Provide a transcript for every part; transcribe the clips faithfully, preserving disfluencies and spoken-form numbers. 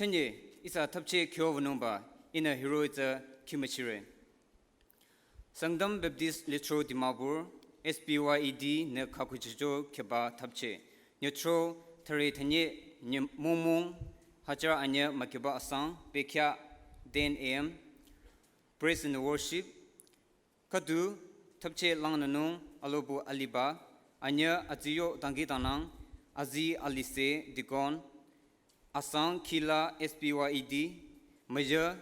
Chünye ihsa thapche kyo wünungba ihnü hiroh-i tsü khimüchire. Sangtam Baptist Lithro Dimapur, S B Y E D nü khakuchicho kheba thapche. Nyüthro thüre thünye mungmung hajar anyüh mükiba asang, bekhyah ten A M. Praise and worship. Khüdu thapche langnünung alobu aliba, anyüh aziyo dangkhidangnang, azi alise deacon, asang khila S B Y E D, müyü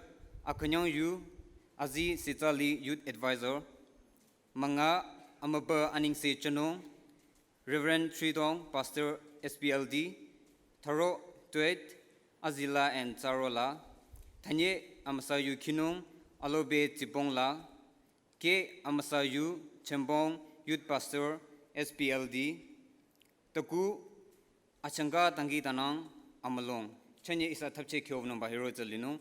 akünyang yu, azi sitsali youth advisor, münga amübü anengse chonung, Reverend Tridong, Pastor S B L D, thüro tuet, azila and tsarola, thünye amüsa yu khinung, alobe tsibongla, ke amüsa yu chembong youth pastor S B L D, taku achangka dangkhidangnang amülung. Chünye ihsa thapche kyo wünungba hiroh-i tsü linung.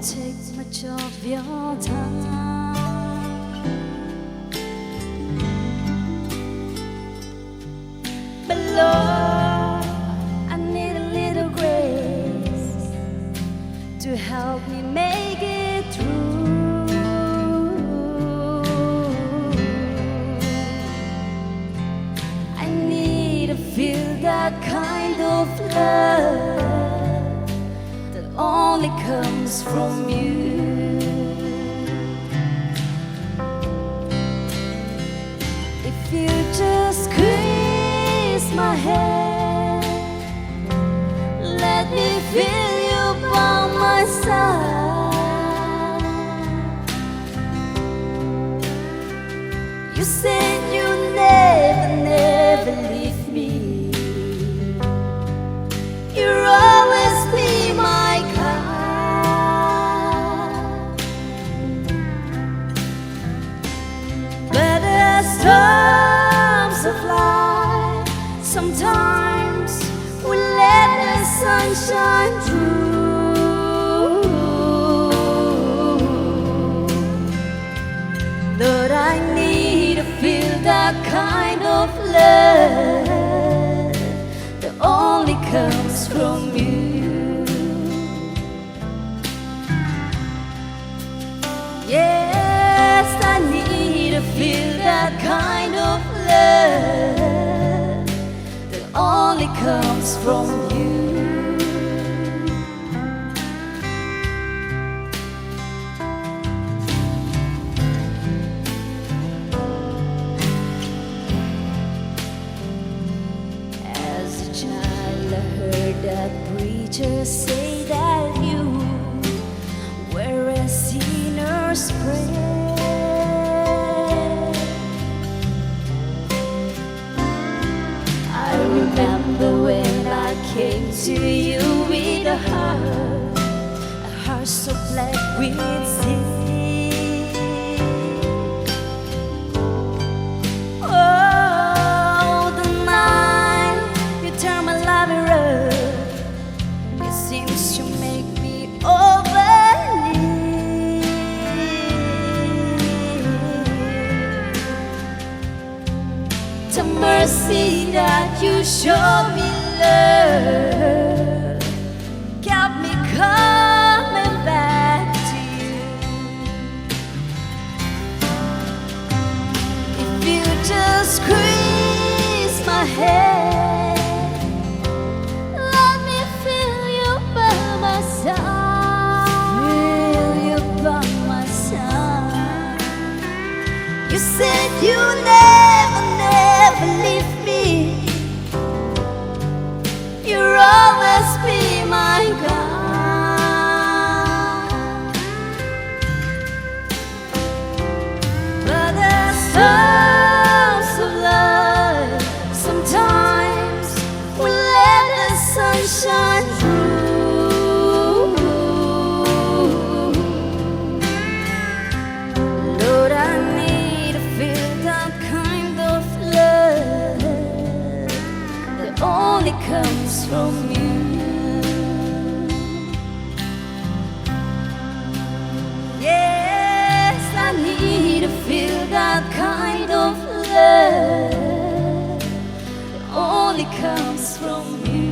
take much of your time. But Lord, I need a little grace to help me make it through. I need to feel that kind of love that only comes from you. If you just squeeze my hand, let me feel you by my side. You said you never, never leave me. You'll always be my guide. But as storms of life sometimes will let the sunshine through. Lord, I need to feel that kind of love that only comes from you. Yes, I need to feel that kind of love that only comes from you. As a child, I heard that preacher say that you were a sinner's friend. I remember when I came to you with a heart, a heart so black with sin. Oh, the night you turn my life around, it seems you make me over. The mercy that you show me, Lord, kept me coming back to you. If you just squeeze my hand, let me feel you by my side. Feel you by my side. You said you never, never leave me. You'll always be my God. But the storms of life sometimes will let the sunshine through. Lord, I need to feel that kind of love that only comes from you. Yes, I need to feel that kind of love that only comes from you.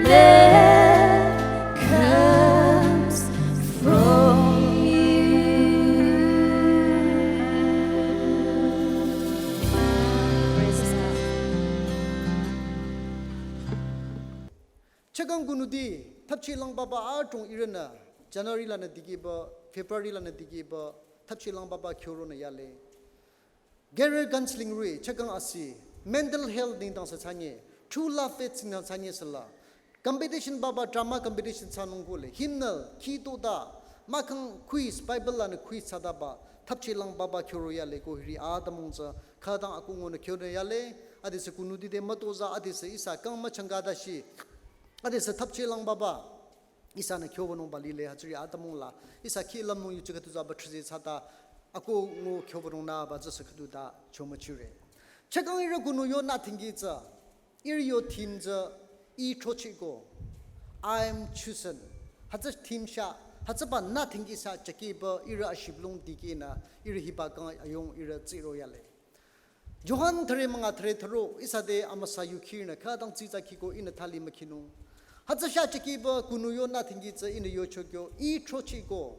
Love comes from you. Praise God. Chakang kunuti, thapchi lang baba adrong irenü, January lanü dikiba, February lanü dikiba, thapchi lang baba kyoro nü yale. Career counseling rui, chakang asi, mental health nengdang sa chanye, true love faith nengdang chanye sala. Competition baba, drama competition chanung kole, hymnal, kito da, mahkhang quiz, Bible lanü quiz chadaba, thapchi lang baba kyoro yale ko hiri adamong sa, khadang akungo nü kyoro yale, adesü kunuti de matoza, adesü ihsa kang machangada shi, adesü thapchi lang baba. Ihsanü kyobanung ba lile hütsüri atamung la. Ihsa khi lamnung yu chikatu za ba thrizi tsata. Ako ngo kyobanung nü ba tsüsü khatu da chomachire. Chakang ire kunu yo nü thingi tsü. Ihrü yo theme tsü, I throchehko, I am chosen. Hütsü theme sha, hütsüba nü thingki sha jakeba ihrü ashibülung dikehnü, ihrü hiba kang ayung ihrü tsiro yale. Johan thüre münga thüre thüro, ihsa te amüsa yukhirünü khütang tsitsa khiko ihnü thali mükhinung. Hütsü sha jakeba kunu yo nü thingki tsü ihnü yocho kyo, I throchehko,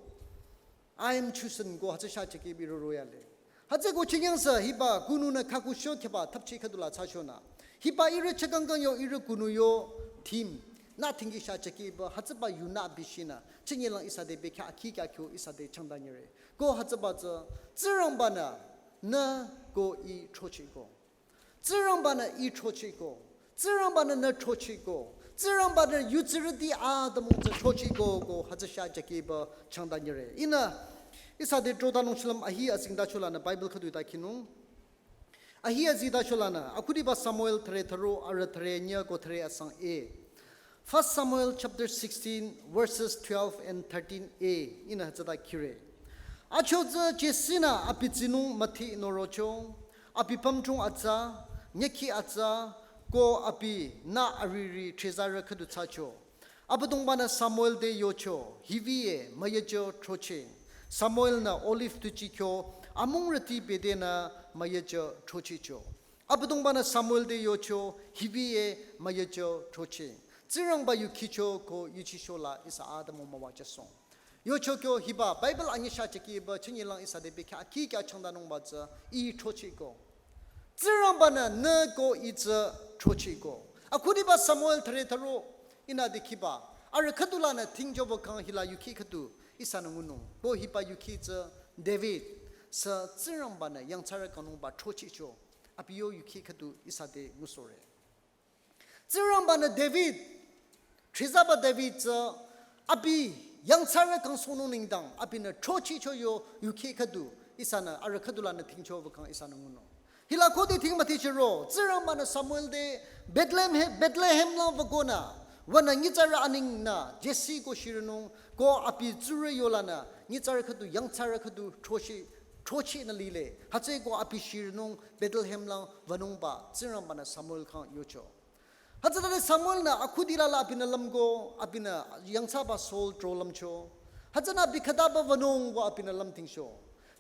I am chosen ko hütsü sha jakeba ihrü royale. Hütsüko chinyangsa hiba kununü khaku sho kheba thapchi khüdula thsashonü. Hiba ihrü chakangkang yo ihrü kunu yo theme, nü thingki sha jakeba hütsüba yunü bishinü. Chinyelang ihsa te bekhyah akhi kya kyo ihsa te changdanyire. Ko hütsüba tsü, Tsingrangba-nü, nü ko I throchehko. Tsingrangba-nü I throchehko. Tsingrangba-nü nü throchehko. Tsingrangba-nü yutsirüti atümung tsü throchehko ko hütsü sha jakeba changdanyire. Ihnü, ihsa te trotanung shulüm ahi azingda shulanü Bible khüdu ta khinung. Ahi azingda shulanü, akhudiba Samuel thüre thüro arü thüre nyü ko thüre asang e. First Samuel chapter sixteen, verses twelve and thirteen a, ihnü hütsüta khire. Achotsü Jesse-nü abi tsinung müthi norocho, abi pümdrong atsa, nyükhi atsa, ko abinü ariri thsizarü khüdu thsacho. Abüdongba-nü Samuel te yocho, hiwüe müyücho throcheh. Samuel-nü olive tuji kyo, amungrüti bedenü müyücho throchehcho. Abüdongba-nü Samuel te yocho, hiwüe müyücho throcheh. Tsingrangba yukhicho ko yuchishola ihsa atümung müwajüsong. Yocho kyo hiba Bible anyisha jakeba chinyelang ihsa te bekhyah akhi kya changdanungba tsü I throchehko. Tsingrangba-nü nü ko I tsü throchehko. Akhudiba Samuel thüre thüro ihnü dikhiba. Arü khüdulanü thingchoba kang hila yukhi khüdu ihsanü ngunung. Ko hiba yukhi tsü David sü Tsingrangba-nü yangthsarü kangnungba throchehcho. Abi yo yukhi khüdu ihsa te ngusohre. Tsingrangba-nü David, thsizaba David tsü abi yangthsarü kangsohnung nengdang, abinü throchehcho yo yukhi khüdu, ihsanü arü khüdulanü thingchoba kang ihsanü ngunung. Hila khode thing müthichiro, Tsingrangba-nü Samuel te Bethlehem, Bethlehem lang wükonü, wünü nyitsarü aningnü, Jesse ko shirinung, ko abi tsurü yolanü, nyitsarü khüdu, yangthsarü khüdu, throcheh, throchehnü lile. Hütsüeko abi shirinung, Bethlehem lang wünungba, Tsingrangba-nü Samuel kang yocho. Hütsütade Samuel-nü akhudila la abinü lümko, abinü yangthsaba Saul tro lümcho. Hütsünü abi khütaba wünung wa abinü lümdhingcho.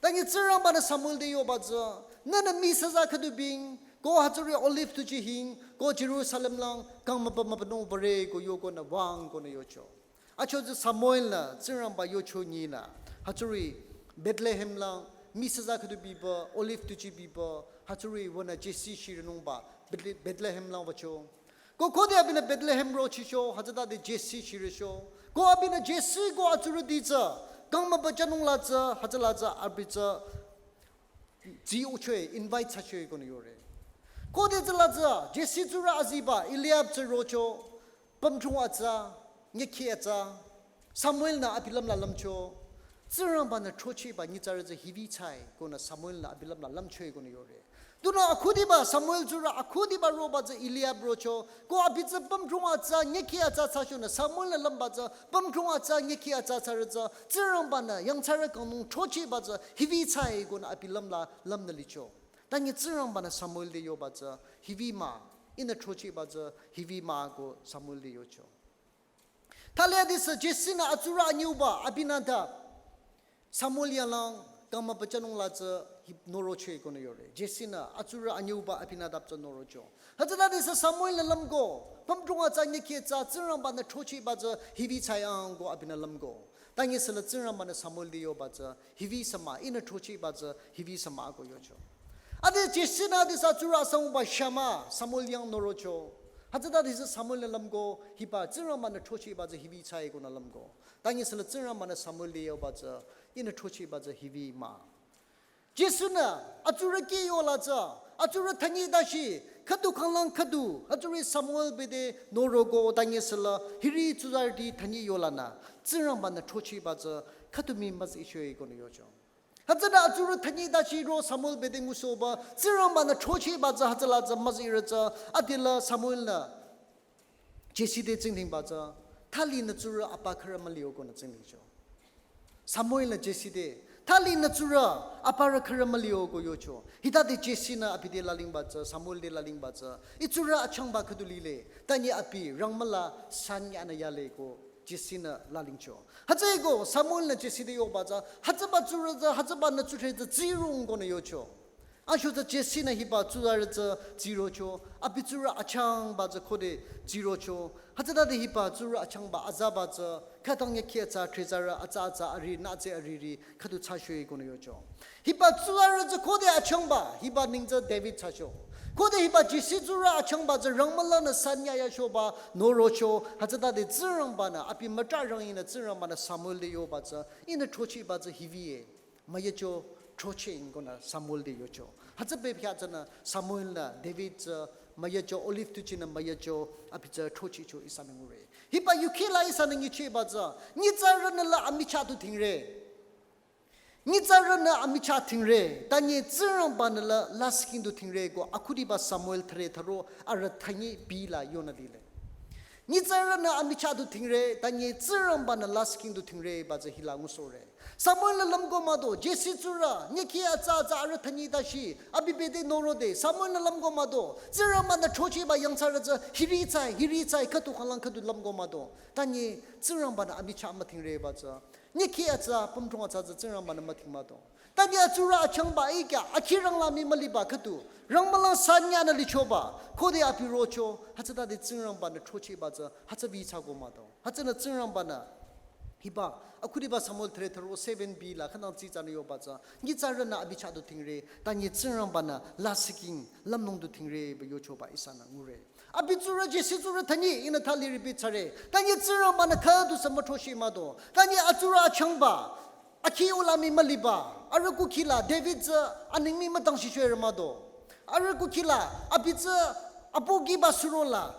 Tangi Tsingrangba-nü Samuel te yoba tsü, nünü misüza khüdu bing, ko hütsüri olive tuji hing, ko Jerusalem lang, kang mübü mübünung würe ko yokonü wüng konü yocho. Achotsü Samuel-nü Tsingrangba yocho nyinü, hütsüri Bethlehem lang, misüza khüdu biba, olive tuji biba, hütsüri wünü Jesse shirinungba, Bethle-, Bethlehem lang wücho. Ko khode abinü Bethlehem rochicho, hütsütade Jesse shiricho. Ko abinü Jesse ko atsurüti tsü, kang mübü jünung la tsü, hütsüla tsü abi tsü, tsi uchoe, invite thsachoe konü yore. Khode tsüla tsü, Jesse tsurü aziba, Eliab tsü rocho, pümdrong atsa, nyükhi atsa, Samuel-nü abi lümla lümcho, Tsingrangba-nü throchehba nyitsarü tsü hiwü thsae, konü Samuel-nü abi lümla lümchoe konü yore. Tunüo akhudiba, Samuel tsurü akhudiba roba tsü Eliab rocho, ko abi tsü pümdrong atsa, nyükhi atsa thsachonü Samuel-nü lümba tsü, pümdrong atsa, nyükhi atsa thsarü tsü, Tsingrangba-nü yangthsarü kangnung throchehba tsü hiwü thsae konü abi lümla lümnü licho. Tangi Tsingrangba-nü Samuel te yoba tsü hiwü mah, ihnü throchehba tsü hiwü mah ko Samuel te yocho. Thali adesü Jesse-nü atsurü anyüuba Abinadab, Samuel yanglang kang mübü jünung la tsü hi norochoe konü yore. Jesse-nü atsurü anyüuba Abinadab tsü norocho. Hütsüta adesü Samuel-nü lümko, pümdrong atsa nyükhi atsa Tsingrangba-nü throchehba tsü hiwü thsae ang ko abinü lümko. Tangi süla Tsingrangba-nü Samuel te yoba tsü hiwü sü mah, ihnü throchehba tsü hiwü sü mah ko yocho. Ade Jesse-nü adesü atsurü asangba Shama, Samuel yang norocho. Hütsüta adesü Samuel-nü lümko, hiba Tsingrangba-nü throchehba tsü hiwü thsae konü lümko. Tangi süla Tsingrangba-nü Samuel te yoba tsü, ihnü throchehba tsü hiwü mah. Jesse-nü atsurü kih yola tsü, atsurü thünyi tashi, khüdu khanglang khüdu, atsurü Samuel bete noroko tangi süla, hiri tsuzarüti thünyi yolanü, Tsingrangba-nü throchehba tsü, khüdu mii müzichoe konü yocho. Hütsünü atsurü thünyi tashi ro Samuel bete ngusohba, Tsingrangba-nü throchehba tsü hütsüla tsü müzirü tsü, adela Samuel-nü Jesse te tsingdhingba tsü, thali nü tsurü apa khürü mülio konü tsingdhingcho. Samuel-nü Jesse te, Thali nü tsurü aparü khürü mülio ko yocho. Hitade Jesse-nü abi te lalingba tsü, Samuel te lalingba tsü, "I tsurü achangba khüdu lile, tanyi abi rangmüla sanyanü yale" ko Jesse-nü lalingcho. Hütsüeko Samuel-nü Jesse te yoba tsü, "Hütsüba tsurü tsü, hütsüba nü tsurü tsü tsirong" konü yocho. Asho tsü Jesse-nü hiba tsurü tsü tsirocho, abi tsurü achangba tsü khode tsirocho. Hütsütade hiba tsurü achangba azaba tsü, khütang ya kheh tsü, khrezarü atsa atsa ari, nütse ariri, khüdu thsashoe konü yocho. Hiba tsurü tsü khode achangba, hiba neng tsü David thsacho. Khode hiba Jesse tsurü achangba tsü rangmülanü sanyaya shoba norocho, hütsütade Tsingrangba-nü, abi mütra ranginü Tsingrangba-nü Samuel te yoba tsü, "Ihnü throchehba tsü hiwüe." "Müyücho, throchehng" konü Samuel te yocho. Hütsübe pya tsünü Samuel-nü David tsü müyücho, olive tuchinü müyücho, abi tsü throchehcho ihsanü ngure. Hiba yukheh la ihsanü nyichehba tsü, nyitsarünü la amichah du tingre. Nyitsarünü amichah tingre, tanyi Tsingrangba-nü la lasihking du tingre ko akhudiba Samuel thüre thüro arüh thünyi bi la yonü lile. Nyitsarünü amichah du tingre, tanyi Tsingrangba-nü lasihking du tingre ba tsü hila ngusohre. Samuel-nü lümko mah do, Jesse tsurü, nyükhi atsa atsa arüh thünyi tashi, abi bete norode, Samuel-nü lümko mah do, Tsingrangba-nü throchehba yangthsarü tsü, hiri tsai, hiri tsai, khüdu khanglang khüdu lümko mah do. Tanyi Tsingrangba-nü amichah mütingre ba tsü. Nyükhi atsa, pümdrong atsa tsü Tsingrangba-nü müting mah do. Tanyi atsurü achangba ikya, akhi rangla mii müliba khüdu, rangmülang sanyanü lichoba, khode abi rocho, hütsütade Tsingrangba-nü throchehba tsü, hütsübi thsako mah do. Hütsünü Tsingrangba-nü, hiba, akhudiba Samuel thüre thüro seven bi la, khünang tsitsanü yoba tsü, nyitsarünü amichah du tingre, tanyi Tsingrangba-nü lasihking, lümnung du tingre, ba yochoba ihsanü ngure. Abi tsurü Jesse tsurü thünyi, ihnü thali repeat thsare. Tanyi Tsingrangba-nü khüdu sü müthrocheh mah do. Tanyi atsurü achangba, akhi ula mii müliba, arüh kukhi la, David tsü aneng mii mütang shishoe re mah do. Arüh kukhi la, abi tsü apohkiba suro la,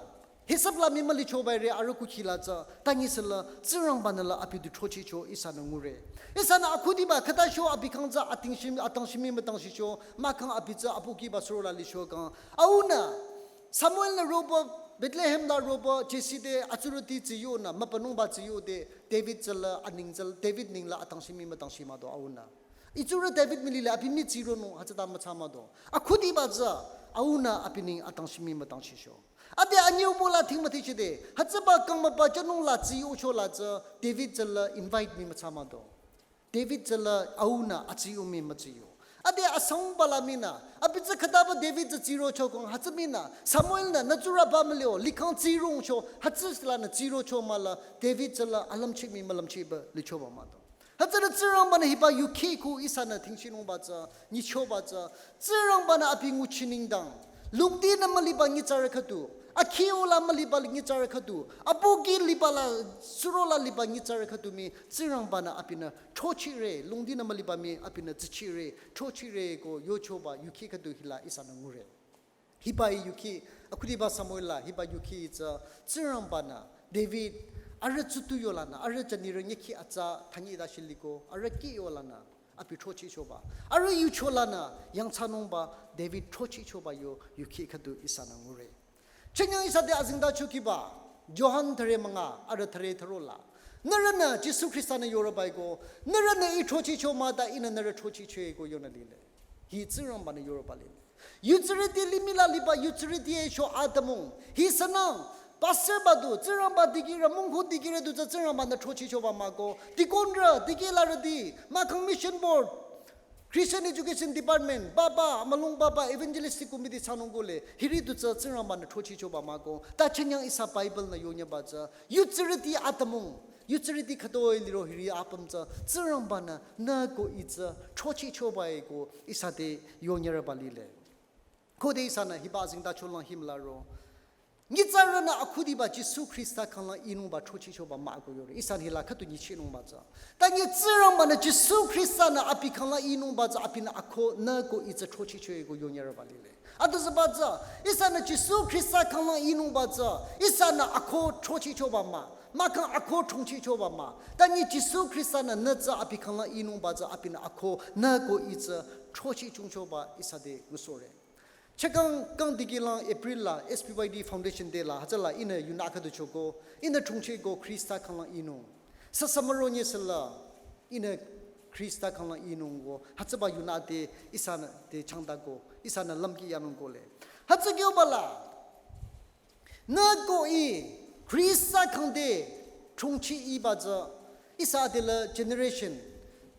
hisap la mii mülichoba re arüh kukhi la tsü, tanyi sü la, Tsingrangba-nü la abi du throchehcho ihsanü ngure. Ihsanü akhudiba khüta sho abi khyang tsü atingshim, atangshimi mütang shisho, mahkhang abi tsü apohkiba suro la licho kang. Aunü, Samuel-nü roba, Bethlehem la roba, Jesse te atsurüti tsiyonü, mübünungba tsiyode, David tsü la, aneng tsü la, David neng la atangshimi mütangshi mah do aunü. "I tsurü David mii lile, abi mii tsironung," hütsüta müthsa mah do. Akhudiba tsü, aunü abi neng atangshimi mütangshisho. Ade anyübo la thing müthichide, hütsüba kang mübü chanung la tsiyocho la tsü, David tsü la invite mii müthsa mah do. David tsü la aunü atsiyo mii mütsiyo. Ade asangba la mii nü, abi tsü khütaba David tsü tsirocho kong, hütsü mii nü, Samuel-nü, nü tsurü ba mülio, likhang tsirongcho, hütsü lanü tsirocho mah la, David tsü la alümcheh mii mülümchehba lichoba mah do. Hütsünü Tsingrangba-nü hiba yukheh ko ihsanü tingchinungba tsü, nyichoba tsü, Tsingrangba-nü abi nguchi nengdang, lungdinü müliba nyitsarü khüdu, akhi ula müliba nyitsarü khüdu, apohki liba la, suro la liba nyitsarü khüdu mii, Tsingrangba-nü abinü throchehre, lungdinü müliba mii abinü tsichehre, throchehre ko yochoba yukheh khüdu hila ihsanü ngure. Hiba yukheh, akhudiba Samuel la, hiba yukheh tsü, Tsingrangba-nü, David, arüh tsutu yolanü, arüh janirü nyükhi atsa, thünyi tashi liko, arüh kih yolanü, abi throchehchoba. Arüh yucholanü, yangthsanungba, David throchehchoba yo, yukheh khüdu ihsanü ngure. Chenyang ihsa te azengtacho kiba, Johan thüre münga, arüh thüre thüro la. Nührünü, Jisu Khrista-nü yoroba-i ko, nührünü I throchehcho mah ta, Ihnü nührü throchehcho-i ko yonü lile. Hi Tsingrangba-nü yoroba lile. Yutsürüti limih la liba yutsürüti e cho atümung. Hi sünang, pastor ba du, Tsingrangba dikehrü, mungko dikehrü du tsü Tsingrangba-nü throchehchoba mah ko. Deaconrü, dikehlarüti, mahkhang mission board, Christian Education Department, papa, amülung papa, evangelistic committee thsanung ko le, hiri du tsü Tsingrangba-nü throchehchoba mah ko. Ta chenyang ihsa Bible-nü yonyüba tsü, yutsürüti atümung. Yutsürüti khütoi liro hiri apüm tsü, Tsingrangba-nü, nü ko I tsü, throchehchoba-i ko, ihsa te yonyürüba lile. Khode ihsanü hiba azengtacholang himlaro. Nyitsarünü akhudiba Jisu Khrista khyanglang inungba throchehchoba mah ko yore. Ihsanü hila khüdu nyichehnungba tsü. Tanyi Tsingrangba-nü Jisu Khrista-nü abi khyanglang inungba tsü abinü ako nü ko I tsü throchehcho-i ko yonyürüba lile. Adüzüba tsü, ihsanü Jisu Khrista khyanglang inungba tsü, ihsanü ako throchehchoba mah, mahkhang ako throchehchoba mah. Tanyi Jisu Khrista-nü nü tsü abi khyanglang inungba tsü abinü ako nü ko I tsü throchehchungchoba ihsa te ngusohre. Chakang kang dikehlang April la S P Y D Foundation Day la, hütsüla ihnü yunü khüdu choko, ihnü throcheh ko Khrista khyanglang inung. Süsü müro nyisüla, ihnü Khrista khanglang inung ko, hütsüba yunü te ihsanü te changta ko, ihsanü lümki yanung ko le. Hütsü kyo bala. Nü ko i, Khrista khangde, chungchi iba tsü, ihsa adela generation,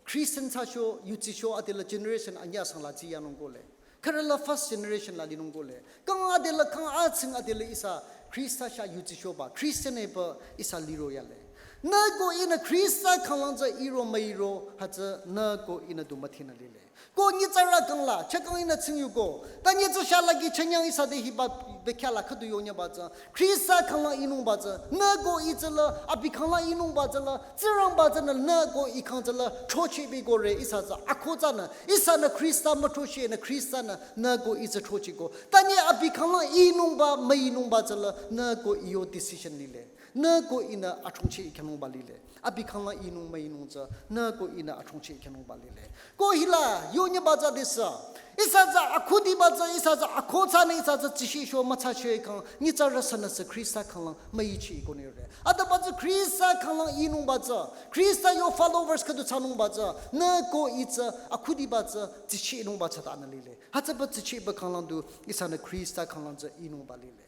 Christian thsacho, yutsisho adela generation anyüh sangla tsi yanung ko le. Khürüla first generation la linung ko le. Kang adela, kang atsing adela ihsa, Khrista sha yutsishoba, Christian epü ihsa liro yale. Nü ko inü Khrista khanglang tsü iro müiro, hütsü nü ko inü du müthinü lile. Ko nyitsarü kangla, chakang inü tsingyu ko. Ta nyitsü shala ki chanyang ihsa te hiba bekhyah la khüdu yonyüba tsü. Khrista khanglang inungba tsü. Nü ko itsü la, abi khanglang inungba tsü la. Tsingrangba tsünü nü ko ikhang tsü la. Chochi bi ko re ihsa tsü. Akho tsünü. Ihsanü Khrista müchochi nü Khrista nü. Nü ko itsü chochi ko. Ta nyi abi khanglang inungba, müinungba tsü la. Nü ko iyo decision lile. Nü ko inü achungchi ikhanungba lile. Abi khanglang inung müinung tsü, nü ko inü achungchi ikhanungba lile. Ko hila, yonyüba tsü disa. Ihsa tsü akhudiba tsü, ihsa tsü akho tsünü, ihsa tsü tsishisho mütsacho ikhang, nyitsarü sünüsü Khrista khanglang müichi ikonire. Adaba tsü Khrista khanglang inungba tsü, Khrista yo followers khüdu thsanungba tsü, nü ko itsü akhudiba tsü, tsishinungba tsü tanü lile. Hütsüba tsichiba khanglang du, ihsanü Khrista khanglang tsü inungba lile.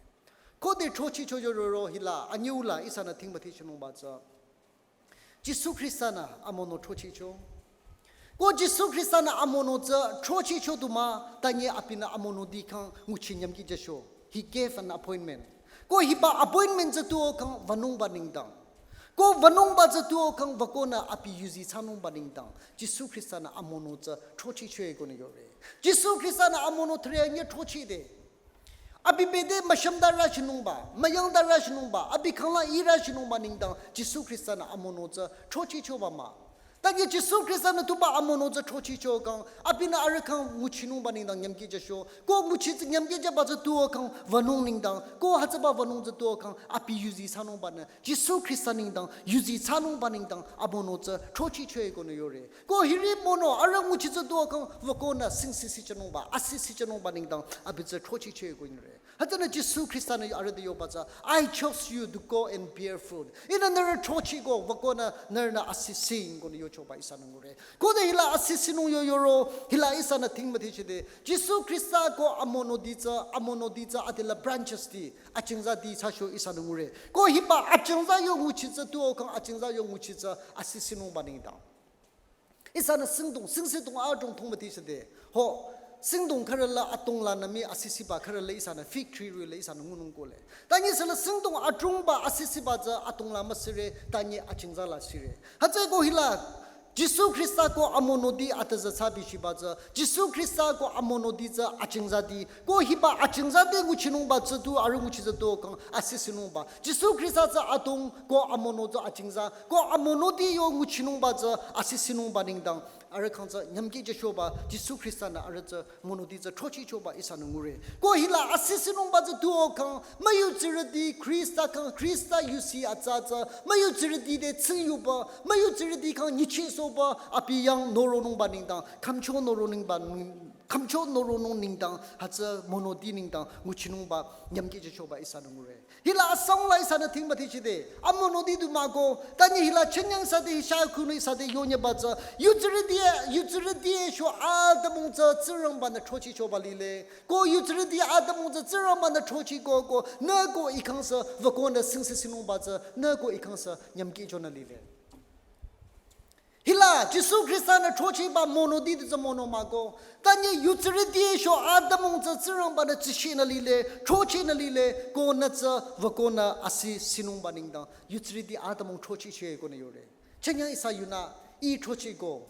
Khode chochicho yo roro hila, anyüla ihsanü thingba thichinungba tsü. Jisu Khrista nü amono chochicho. Ko Jisu Khrista nü amono tsü chochicho du mah, ta nyi abinü amono dikhang nguchi nyümki jücho. He gave an appointment. Ko hiba appointment tsü tuo khang wünungba nengdang. Ko wünungba tsü tuo khang wükonü abi yuzi thsanungba nengdang. Jisu Khrista nü amono tsü chochicho ikonü yore. Jisu Khrista nü amono thre nyi chochide. Abi bede müshümda rüshinungba, müyangda rüshinungba, abi khanglang i rüshinungba nengdang Jisu Khrista nü amono tsü chochichoba mah. Ta nyi Jisu Khrista nü tuba amono tsü chochicho khang, abinü arüh khang nguchinungba nengdang nyümki jücho, ko nguchi tsü nyümki jüba tsü tuo khang wünung nengdang, ko hütsüba wünung tsü tuo khang abi yuzi thsanungba nü, Jisu Khrista nengdang yuzi thsanungba nengdang amono tsü chochicho ikonü yore. Ko hiri mono, arüh nguchi tsü tuo khang, wükonü singsi sichinungba, asisi chinungba nengdang, abi tsü chochicho ikonire. Hütsünü Jisu Khrista nü arüh te yoba tsü, "I chose you to go and bear fruit." Ihnü nührü chochiko, wükonü nührünü asisi ingonü yochoba ihsanü ngure. Khode hila asisinung yo yoro, hila ihsanü thingba thichide. Jisu Khrista ko amonoti tsü, amonoti tsü adela branches ti, achingzati thsacho ihsanü ngure. Ko hiba achingza yo nguchi tsü tuo khang achingza yo nguchi tsü asisinungba nengdang. Ihsanü singdong, singsidong adrong thongba thichide. Ho, singdong khürüla atong lanü mii asisiba khürüla ihsanü fig tree rüla ihsanü ngunung ko le. Ta nyi sala singdong adrongba asisiba tsü atong la müsire, ta nyi achingza la sire. Hütsüeko hila, Jisu Khrista ko amonoti atüzü thsabi shiba tsü, Jisu Khrista ko amonoti tsü achingzati, ko hiba achingzati nguchinungba tsü tu, arüh nguchi tsü tuo khang asisinungba. Jisu Khrista tsü atong ko amono tsü achingza, ko amonoti yo nguchinungba tsü asisinungba nengdang. Arüh khang tsü nyümki jüchoba, Jisu Khrista nü arüh tsü monoti tsü chochichoba ihsanü ngure. Ko hila asisinungba tsü tuo khang, müyudsirüti Khrista khang, Khrista yusi atsa tsü, müyudsirüti te tsingyuba, müyudsirüti khang nyichisohba, abi yang noronungba nengdang, khümcho noronungba neng-, khümcho noronung nengdang, hütsü monoti nengdang, nguchinungba, nyümki jüchoba ihsanü ngure. Hila asang la ihsanü thingba thichide, amonoti du mah ko, ta nyi hila chenyang sade hisha khunü ihsa te yonyüba tsü, yudsirüti, yudsirüti sho atümung tsü Tsingrangba nü chochichoba lile. Ko yudsirüti atümung tsü Tsingrangba nü chochiko ko, nü ko ikhang sü, wükonü singsisinungba tsü, nü ko ikhang sü, nyümki jonü lile. Hila, Jisu Khrista nü chochiba monoti tsü mono mah ko. Ta nyi yudsirüti sho atümung tsü Tsingrangba nü tsishinü lile, chochinü lile, ko nü tsü wükonü asisinungba nengdang. Yudsirüti atümung chochicho ikonü yore. Chenyang ihsa yunü, ih chochiko,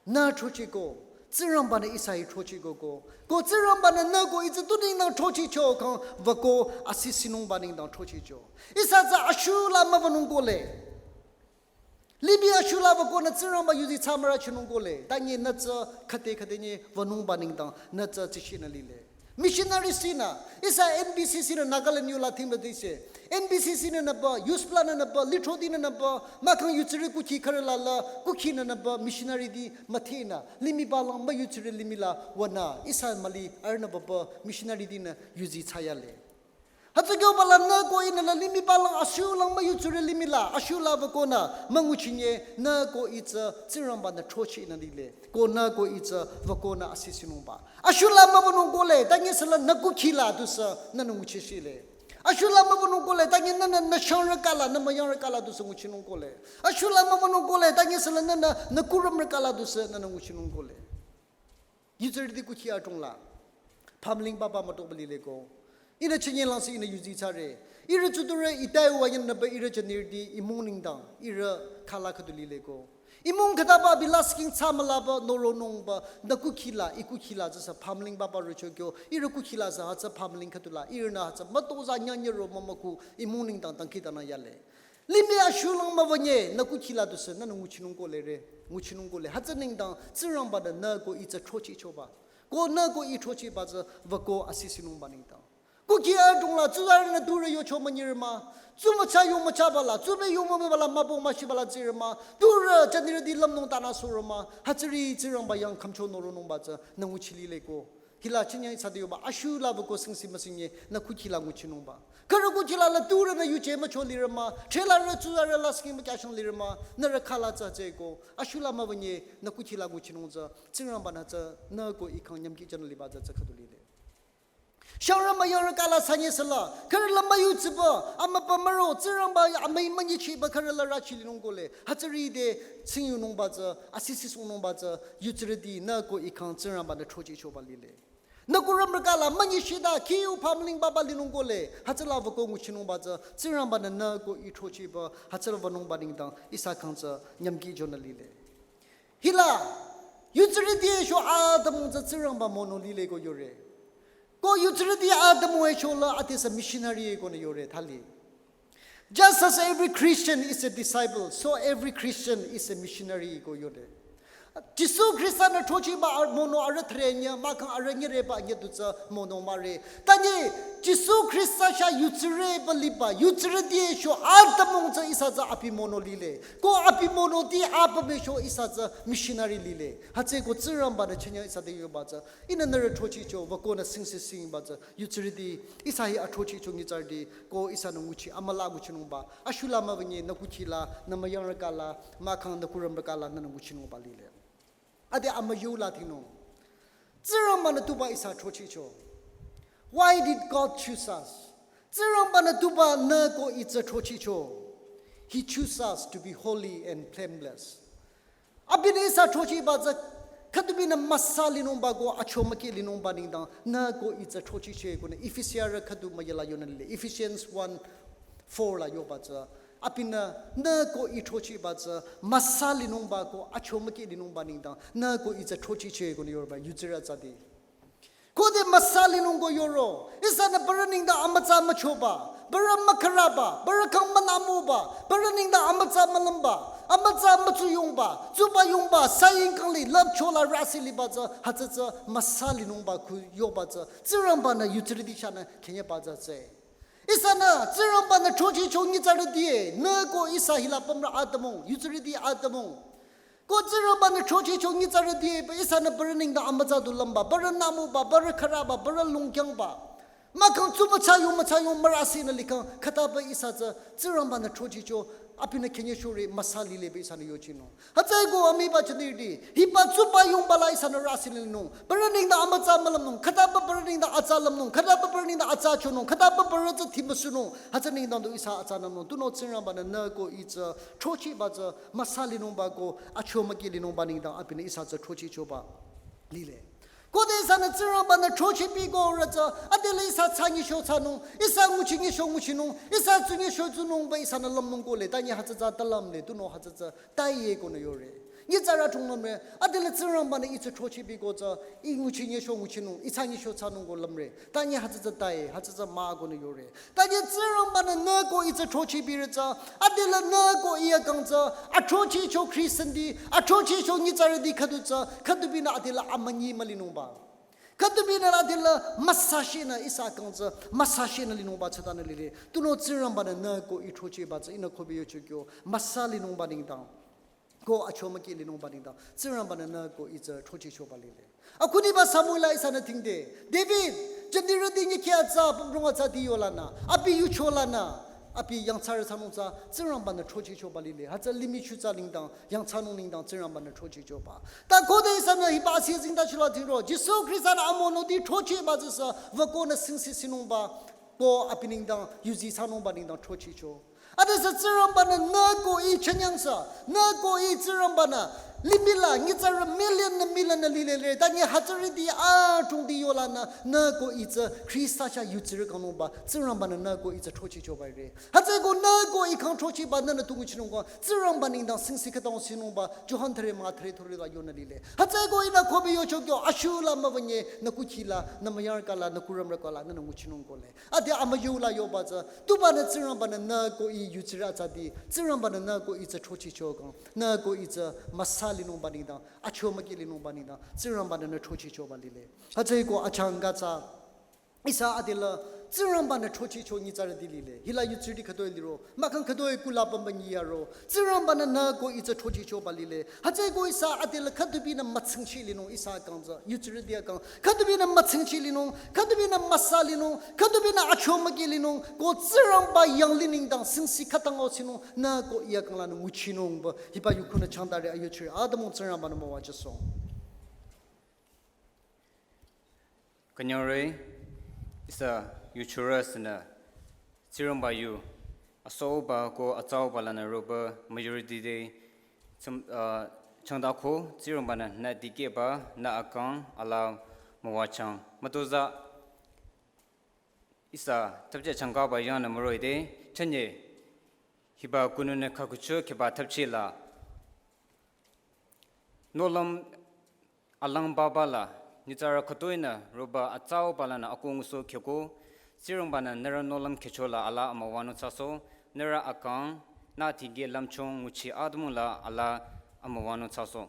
nü chochiko, Tsingrangba nü ihsa ih chochiko ko. Ko Tsingrangba nü nü ko itsü tu nengdang chochicho khang wüko asisinungba nengdang chochicho. Ihsa tsü ashula müwünung ko le. Limih ashula wükonü Tsingrangba yuzi thsamürü chinung ko le, ta nyi nü tsü khüde khüde nyi wünungba nengdang nü tsü tsishinü lile. Missionary sinü, ihsa N B C C nü Nagaland yola thingba thise. N B C C nü nüba, Youth Plan nü nüba, Lithroti nü nüba, mahkhang yudsirü kukhi khürüla la, kukhi nü nüba, missionary ti müthinü, limih balang müyudsirü limih la wünü, ihsa müli arühnü baba, missionary tinü yuzi thsayale. Hütsü kyo bala nü ko ihnü la limih palang ashulang müyuchire limih la, ashula wükonü münguchinye nü ko itsü Tsingrangba-nü throchehnü lile. Ko nü ko itsü wükonü asisinungba. Ashula mübünung kohle, tanye sala nü kukhi la dusü nünü nguchishile. Ashula mübünung kohle, tanye nünü nü shangrü kala, nü müyangrü kala dusü nguchinung kohle. Ashula mübünung kohle, tanye sala nünü nü kurümrü kala dusü nünü nguchinung kohle. Yutsürüti kukhi adrong la phamling papa mütokba lile ko. Ihnü chinye langsi ihnü yuzi thsare. Ihrü tsudurü itai uwa yanü ba ihrü jünirüti imung nengdang ihrü khala khüdu lile ko. Imung khütaba abi la skin thsa mülaba noronungba nü kukhi la, i kukhi la tsüsü phamling papa rocho kyo. Ihrü kukhi la tsü hütsü phamling khüdu la, ihrünü hütsü mütozah nyanyero mümükhu imung nengdang dangkhidangnang yale. Limih ashulang müwünye nü kukhi la dusü nünü nguchinung kohle re, nguchinung kohle. Hütsü nengdang Tsingrangba-nü nü ko itsü throchehchoba. Ko nü ko ih throchehba tsü wüko asisinungba nengdang. Kukhi adrong la tsuzarünü turü yocho münyire mah. Tsu mücha yo müchaba la, tsu be yo mübeba la mübong müshiba la tsire mah. Turü jünirüti lümnung tanü sore mah. Hütsüri Tsingrangba yang khümcho noronungba tsü nü nguchi lile ko. Hila chinye ihsa te yoba, ashula wüko singsi müsinye nü kukhi la nguchinungba. Khürü kukhi la la turünü yuje mücho lire mah, threlarü tsuzarü la skin mükyashang lire mah, nührü khala tsü tsü ko, ashula müwünye nü kukhi la nguchinung tsü, Tsingrangba-nü tsü, nü ko ih khyang nyümki jünü liba tsü tsü khüdu lile. Shangrü müyangrü kala thsanye sala, khürü la müyutsiba, amüpa müro, Tsingrangba amüi münyichiba khürü la rachi linung kohle, hütsüri te, tsingyunungba tsü, asisisungnungba tsü, yutsürüti nü ko ih khyang Tsingrangba-nü throchehchoba lile. Nü kurümrü kala münyishida, khiyu phamling papa linung kohle, hütsüla wüko nguchinungba tsü, Tsingrangba-nü nü ko ih throchehba, hütsüla wünungba nengdang, ihsa khyang tsü, nyümki jünü lile. Hila, yutsürüti sho atümung tsü Tsingrangba mono lile ko yore. Ko yutsürüti atümung e sho la adesü missionary e konü yore thali. Just as every Christian is a disciple, so every Christian is a missionary ko yore. Jisu Khrista-nü throchehba ar-, mono arüh threnye, mahkhang arüh nyireba nye du tsü mono mahre. Tanye Jisu Khrista sha yutsürüba liba, yutsürüti sho atümung tsü ihsa tsü abi mono lile. Ko abi monoti apüm e sho ihsa tsü missionary lile. Hütsü ko Tsingrangba-nü chinye ihsa te yoba tsü. Ihnü nührü throchehcho, wükonü singsi singba tsü. Yutsürüti, ihsa hi athrochehcho nyitsarüti, ko ihsanü nguchi, amüla nguchinungba. Ashula müwünye nü kukhi la, nü müyangrü kala, mahkhang nü kurümrü kala, nünü nguchinungba lile. Ade amüyu la thingnung. Tsingrangba-nü tuba ihsa throchehcho. Why did God choose us? Tsingrangba-nü tuba nü ko itsü throchehcho. He choose us to be holy and blameless. Abinü ihsa throchehba tsü khüdubinü müsa linungba ko achomüki linungba nengdang nü ko itsü throchehcho konü Efesiarü khüdu müyela yonü lile. Ephesians one four la yoba tsü. Abinü nü ko ih throchehba tsü müsa linungba ko achomüki linungba nengdang nü ko itsü throchehcho konü yoreba yutsürü tsüti. Khode müsa linung ko yoro, ihsanü parü nengdang amütsa müchoba, parü mükhüraba, parü khyang münamüba, parü nengdang amütsa mülümba, amütsa mütsuyongba, tsuba yongba, saying kangli, lüpchola rasi liba tsü, hütsü tsü müsa linungba ko yoba tsü, Tsingrangba-nü yutsürüti shanü khenyeba tsü tsü. Ihsanü Tsingrangba-nü throchehcho nyitsarüti e, nü ko ihsa hila pümrü atümung, yutsürüti atümung. Ko Tsingrangba-nü throchehcho nyitsarüti e, ba ihsanü parü nengdang amütsa du lümba, parü namüba, parü khüraba, parü lungkyangba. Mahkhang tsu müchayong, müchayong mürasi nü likhang, khütaba ihsa tsü Tsingrangba-nü throchehcho, abinü khenye shore müsa lile ba ihsanü yochinung. Hütsüeko amiiba jünirüti, hiba tsuba yongba la ihsanü rasi linung. Parü nengdang amütsa mülümnung, khütaba parü nengdang atsa lümnung, khütaba parü nengdang atsa chonung, khütaba parü tsü thimüsunung, hütsü nengdang du ihsa atsa nümnung. Tunüo Tsingrangba-nü nü ko itsü throchehba tsü müsa linungba ko achomüki linungba nengdang abinü ihsa tsü throchehchoba lile. Khode ihsanü Tsingrangba-nü throchehpi ko rü tsü, adela ihsa thsanyesho thsanung, ihsa nguchinyesho nguchinung, ihsa tsunyesho tsunung ba ihsanü lümnung kohle, tanye hütsü tsü talümle, tunüo hütsü tsü taiye konü yore. Nyitsarü thong lümre, adela Tsingrangba-nü itsü throchehpi ko tsü, ih nguchinyesho nguchinung, ih thsanyesho thsanung ko lümre, tanye hütsü tsü taiye, hütsü tsü mah konü yore. Tanye Tsingrangba-nü nü ko itsü throchehpi rü tsü, adela nü ko ih akang tsü, athrochehcho Christianti, athrochehcho nyitsarüti khüdu tsü, khüdubinü adela amünyi mülinungba. Khüdubinü adela müsashinü ihsa akang tsü, müsashinü linungba tsütanü lile. Tunüo Tsingrangba-nü nü ko ih throchehba tsü, ihnü khübi yocho kyo, müsa linungba nengdang. Ko achomüki linungba nengdang, Tsingrangba-nü nü ko itsü throchehchoba lile. Akhuniba Samuel la ihsanü thingde, David, Jünirüti nyikhi atsa, pümrong atsa ti yolanü, abi yucholanü, abi yangthsarü thsanung tsü, Tsingrangba-nü throchehchoba lile. Hütsü limih chutsa nengdang, yangthsanung nengdang, Tsingrangba-nü throchehchoba. Ta khode ihsanü hiba asi zingda chula tiro, Jisu Khrista-nü amonoti throchehba tsüsü, wükonü singsi sinungba, ko abi nengdang, yuzi thsanungba nengdang throchehcho. Adesü Tsingrangba-nü nü ko ih chünyangsü, nü ko ih Tsingrangba-nü, limih la, nyitsarü million nü million nü lilele, ta nyi hütsürüti adrongti yolanü, nü ko ih tsü Khrista chah yutsirü kangnungba, Tsingrangba-nü nü ko ih tsü throchehchoba re. Hütsüeko nü ko ih khyang throchehba nünü tu nguchinung ko, Tsingrangba nengdang singsi khütang sinungba, Johan thüre münga thüre thüre la yonü lile. Hütsüeko ihnü kobe yocho kyo, ashu la müwünye, nü kukhi la, nü müyarü kala, nü kurümrü kala, nünü nguchinung kohle. Ade amüyu la yoba tsü, tubanü Tsingrangba-nü nü ko ih yutsirü atsati, Tsingrangba-nü nü ko ih tsü throchehcho kang, nü ko ih tsü müsa linungba nengdang, acho müki linungba nengdang, Tsingrangba-nü nü throchehchoba lile. Hütsüeko achangka tsü, ihsa adela, Tsingrangba-nü throchehcho nyitsarüti lile, hila yutsirüti khütoi liro, mahkhang khütoi kula pamba nyi yaro, Tsingrangba-nü nü ko ih tsü throchehchoba lile. Hütsüeko ihsa adela khüdubinü mütsingchi linung ihsa kang tsü, yutsirüti akang. Khüdubinü mütsingchi linung, khüdubinü müsa linung, khüdubinü acho müki linung, ko Tsingrangba yanglih nengdang singsi khütang o sinung, nü ko ih akang lanü nguchinungba, hiba yukhunü changtare ayuchirü, atümung Tsingrangba-nü müwajüsoh. Künyangre, ihsa yuchirü sünü, Tsingrangba yu, asoba ko atsauba lanü roba müyurüti te, tsüm, ah, changtako, Tsingrangba-nü nü dikehba, nü akang, ala müwajüng. Mütozah, ihsa thapche changkaba yangnü müroh-i te, chünye, hiba kununü khakucho kheba thapche la, nohlüm alang baba la, nyitsarü khütoinü roba atsauba lanü akoh ngusoh kheko, Tsingrangba-nü nührü nohlüm khecho la ala amüwanung thsasoh, nührü akang, nü tikeh lümchung nguchi atümung la ala amüwanung thsasoh.